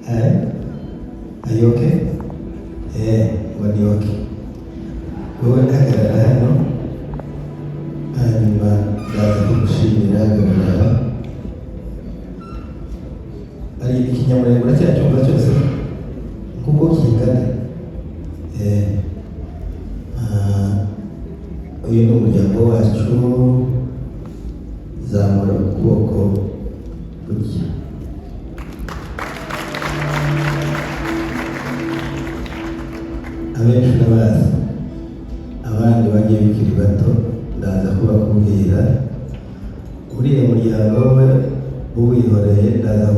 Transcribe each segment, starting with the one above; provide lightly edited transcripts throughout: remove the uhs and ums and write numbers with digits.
Eh? Are you okay? Eh, ngo ni okay. Wowe hagarara hano, hanyuma ndaza kugushimira. Hagarara. Ari Ikinyamurenge uracyacyumva cyose kuko kingana. Eh, ah, uyu ni umuryango wacu. Zamura ukuboko gutya. Abenshi urabazi, abandi bagiye bikiri bato, ndaza kubakubwira. Uriya muryango we uwihoreye, ndaza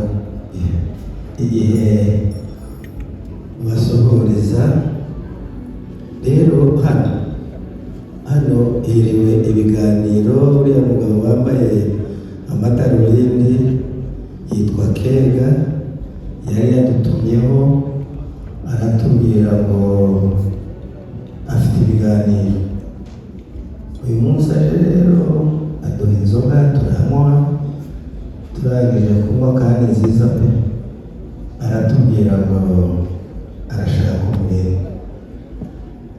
igihe basuhuriza. Rero hano hiriwe ibiganiro. Uriya mugabo wambaye amadarubindi yitwa Kega, yari yadutumyeho aratubwira ngo afite ibiganiro uyu munsi. Aje rero aduha inzoga turanywa. Turangije kunywa kandi nziza pe, aratubwira ngo arashaka umugeni,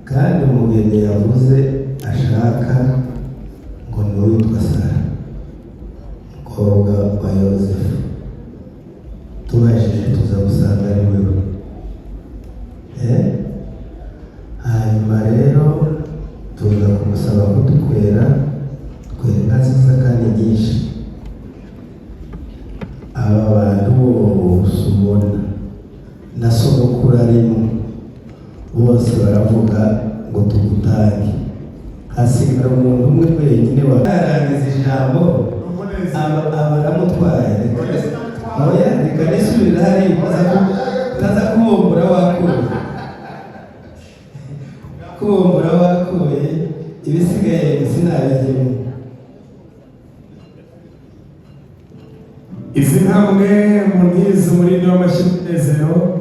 kandi umugeni yavuze ashaka ngo ni uwitwa Sara, umukobwa wa Yosefu. Tubajije tuza gusanga ari wewe. Eh? Hanyuma rero tuza kumusaba kudukwera, twera inka nziza kandi nyinshi. Aba bantu bose ubona na sogokuru arimo, bose baravuga ngo tugutange. Hasigara umuntu umwe wenyine wa yarangiza ijambo, aba aramutwaye. Oya, reka nisubirire hariya, utaza kubumbura wakuye, kubumbura wakuye. Ibisigaye sinabigemo. Izi ntambwe munizi umurindi w'amashyi n'umunezero.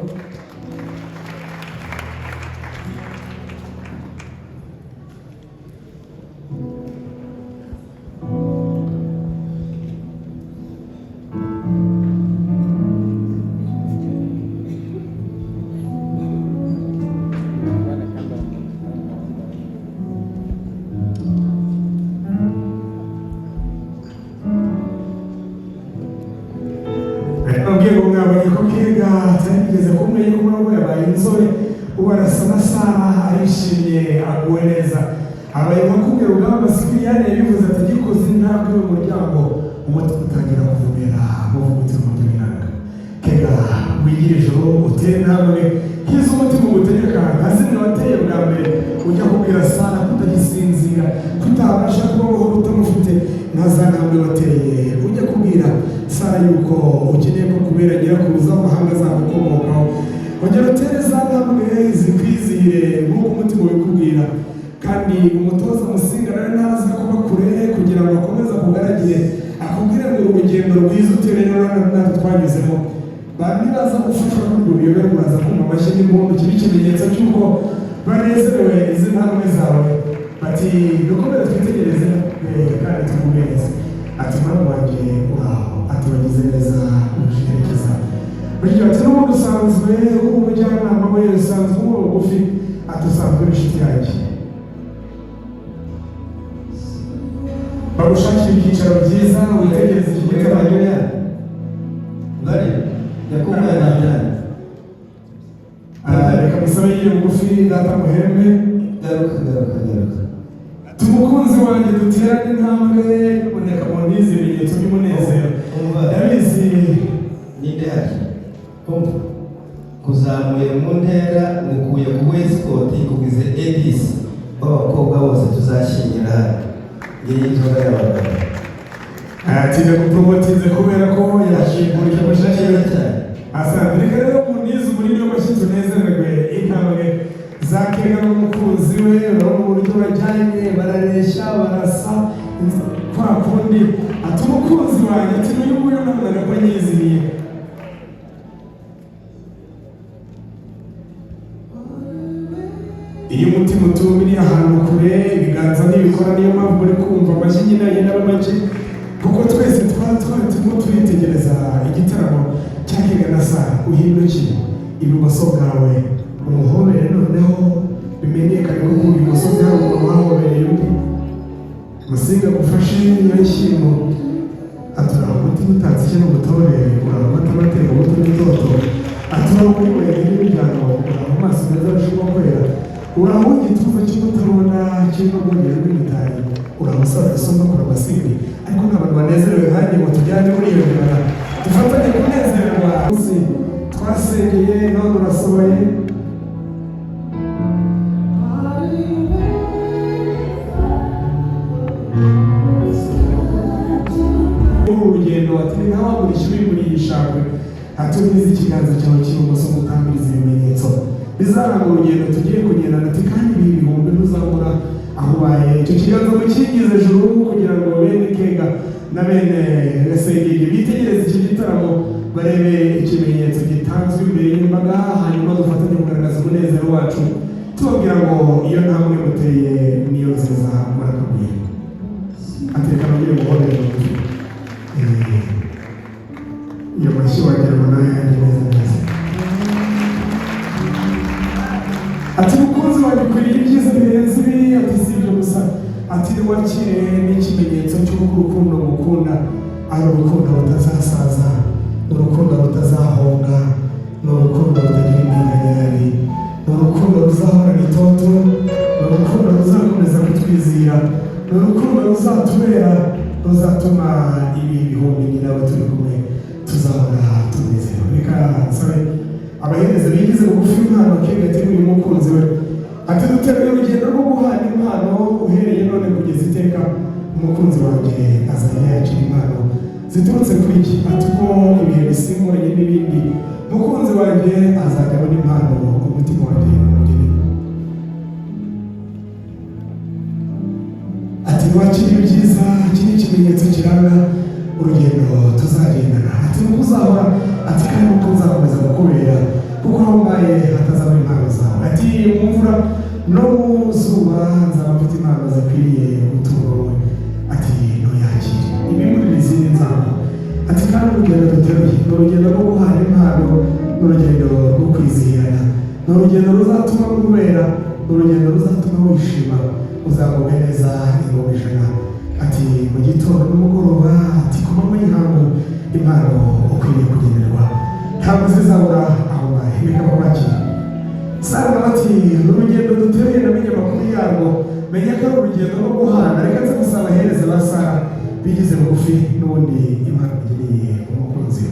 Nabwiye ngo mwabonye ko Kega atari bigeze kumwe yuko ubona yabaye inzobe, ubu arasa na Sara, arishimye, aguwe neza, abaye nka kumwe Rugamba Sipiriyani yabivuze ati: "Gikoze intambwe mu muryango, umutima utangira kuvumera, muvuga mu by'ibiranga." Kega, wigire ijoro, utere intambwe nk'izo umutima ugutegeka, nka zimwe wateye bwa mbere ujya kubwira Sara kutagisinzira, kutabasha kubaho utamufite, nka za ntambwe wateye ujya kubwira Sara yuko ukeneye ko kubera nyirakuruza w'amahanga azagukomokaho. Ongera utere za ntambwe zikwizihire nk'uko umutima ubikubwira. Kandi umutoza Musinga nawe ntaza kuba kure kugira ngo akomeze akugaragire, akubwire ngo urugendo rwiza utere natwe twanyuzemo. Bamwe baza gufashwa n'urwo ruyobe, uraza kumva amashyi n'impundu, kiba ikimenyetso cy'uko banezerewe izi ntambwe zawe. Bati: "Dukomere twitegereze kandi tugume neza." Ati: "Mwana wanjye, uraho." Ati: "Wagize neza ujerekeza." Burya ati: "N'ubundi usanzwe uri umujyanama we, usanzwe uri bugufi." Ati: "Usanzwe uri inshuti yanjye." Bagushakira ibyicaro byiza, witegereze iki gitaramo. Bari nyakubahwa nani? Ah, reka musabe yigire bugufi, data muhembe. Garuka, garuka, garuka. Tumukunzi wanjye, duterane intambwe, uboneka mu n'izi bimenyetso by'umunezero. Umva. Ndabizi. Ninde hari umva kuzamuye mu ntera, ngukuye ku escort, kugize edisi w'abakobwa bose tuzashyingira hano. Ngiyi inzoga y'abagabo. Ati: "Ndagupromotinze kubera ko yashingurije amashyi." Neza cyane. Asante. Reka rero munize umurindi w'amashyi, tunezererwe intambwe za Kega n'umukunzi we. Urabona uburyo bajyanye, barareshya, barasa kwa kundi. Ati: "Umukunzi wanjye." Ati: "N'uyu nguyu nabonaga ko anyizihiye." Iyo umutima utumiriye ahantu kure, ibiganza ntibikora. Niyo mpamvu muri kumva amashyi nyine agenda aba make, kuko twese twari turimo turitegereza igitaramo. Cya Kega na Sara, uhindukire ibumoso bwawe umuhobere, noneho bimenyekane ko ku ibumoso bwawe umuntu wahobereye undi. Musinga gufashe iyo nshyimbo, aturaho umutima utatse icyo n'ubutore, uraho amata amateka umuto n'itoto, aturaho kuri wenyine n'imiryango, uraho amaso meza arushaho kwera, uraho igituza cy'umutabona kirimo rwogero rw'imitari, uraho saza isumba kura amasimbi. Ariko nta bantu banezerewe nkanjye ngo tujyane muri iyo mibara, dufatanye kunezerwa. Munsi twasengeye none urasohoye. Uru rugendo, ati ni nka wagurisha uri muri iyi shangwe, atumiza ikiganza cyawe cy'ibumoso gutambiriza ibimenyetso bizaranga urugendo tugiye kugendana. Ati kandi ibi bihumbi ntuzabura aho ubaye. Icyo kiganza mukingize ejuru kugira ngo bene Kega na bene Gasengenge bitegereze iki gitaramo, barebe ikimenyetso gitanzwe imbere y'imbaga, hanyuma dufatanye kugaragaza umunezero wacu, tubabwira ngo iyo ntambwe muteye niyo nziza, murakagwira. Ateka nongere muhobere bugufi. Iyo mashyi wagira ngo nayo yanjye neza neza. Ati mukunzi wanjye, ukwiriye ibyiza birenze ibi. Ati si ibyo gusa, ati niwakire n'ikimenyetso cy'uko urukundo mukunda ari urukundo rutazasaza, ni urukundo rutazahonga, ni urukundo rutagira iminkanyari, ni urukundo ruzahorana itoto, ni urukundo ruzakomeza kutwizira, ni urukundo ruzatubera, ruzatuma ibi bihumbi njye nawe turi kumwe tuzahora tunezerewe. Reka nsabe abahereza bigize bugufi impano Kega ateguriye umukunzi we. Ati duteruye urugendo rwo guhana impano, uhereye none kugeza iteka umukunzi wanjye azajya yakira impano ziturutse kuri iki. Ati uko ibihe bisimburanye n'ibindi, umukunzi wanjye azajya abona impano umutima wanjye umugeneye. Ati wakira ibyiza, iki ni ikimenyetso kiranga urugendo tuzagendana. Ati nuko uzahora, ati kandi nuko nzakomeza kukubera, kuko aho mbaye hatazaba impano zawe. Ati mu mvura no mu zuba nzaba mfite impano zikwiriye gutura wowe. Ati ntuyakire ibimurira izindi nzamba. Ati kandi urugendo duteruye ni urugendo rwo guhana impano, ni urugendo rwo kwizihirana, ni urugendo ruzatuma rubera, ni urugendo ruzatuma wishima, uzagubwa neza ingoma ijana. Ati mu gitondo n'umugoroba, ati ku manywa y'ihangu, impano ukwiriye kugenerwa ntabwo zizabura aho ngaho. Reka bakwakire. Sara nawe ati ni urugendo duteruye, namenye amakuru yarwo, menya ko ari urugendo rwo guhana. Reka nze gusa abahereza ba Sara bigize bugufi n'ubundi impano igeneye umukunzi we.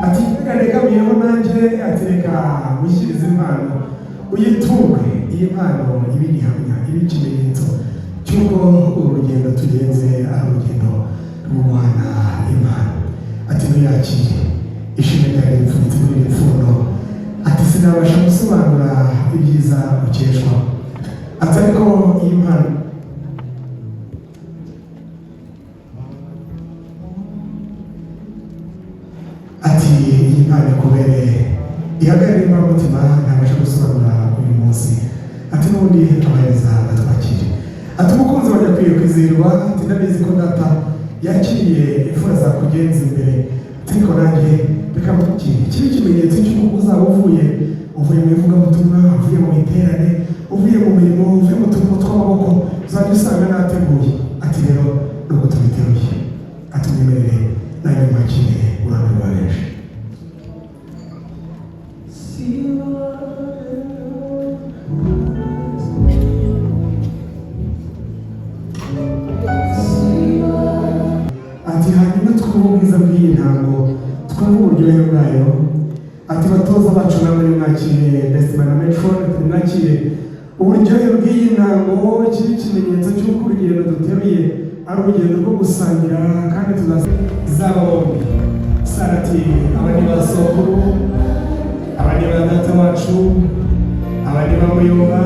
Ati reka negamiyeho nanjye, ati reka mushyirize impano uyitunge. Iyi mpano ibe igihamya, ibe ikimenyetso cy'uko uru rugendo tugenze ari urugendo rwo guhana impano. Ati ntuyakire ishimwe ryanjye ripfunyitse muri iri pfundo. Ati sinabasha gusobanura ibyiza ukeshwa. Ati ariko iyi mpano ati iyi mpano ikubereye, ihagarare imbamutima ntabasha gusobanura uyu munsi. Ati n'ubundi abahereza batwakire. Ati umukunzi wanjye akwiye kwizihirwa. Ati ndabizi ko data yakiriye imfura zakugenza imbere. Ati ariko nanjye reka mukire kibe ikimenyetso cy'uko uzaba uvuye mu ivugabutumwa, uvuye mu iterane, uvuye mu mirimo, uvuye mu turimo tw'amaboko, uzajya usanga nateguye. Ati rero nubwo tubiteruye, ati mwemerere nanjye mwakire uruhame rwa benshi. Ati hanyuma twumve ubwiza bw'iyi ntango, twumve uburyohe bwayo. Ati batoza bacu namwe nimwakire, Besima na Metron, ati nimwakire uburyohe bw'iyi ntango, iki ni ikimenyetso cy'uko urugendo duteruye ari urugendo rwo gusangira kandi tuzaba bombi. Sara ati aba ni ba sokuru, aba ni ba data wacu, aba ni ba muyomba,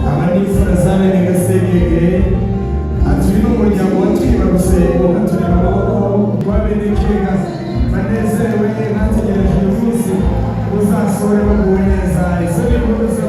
aba ni imfura za bene Gasegege. Ati uyu ni umuryango watwibarutse ukatureba amaboko wa bene Kega, banezerewe, bategereje uyu munsi uzasohore baguwe neza. Izo ni inkuru.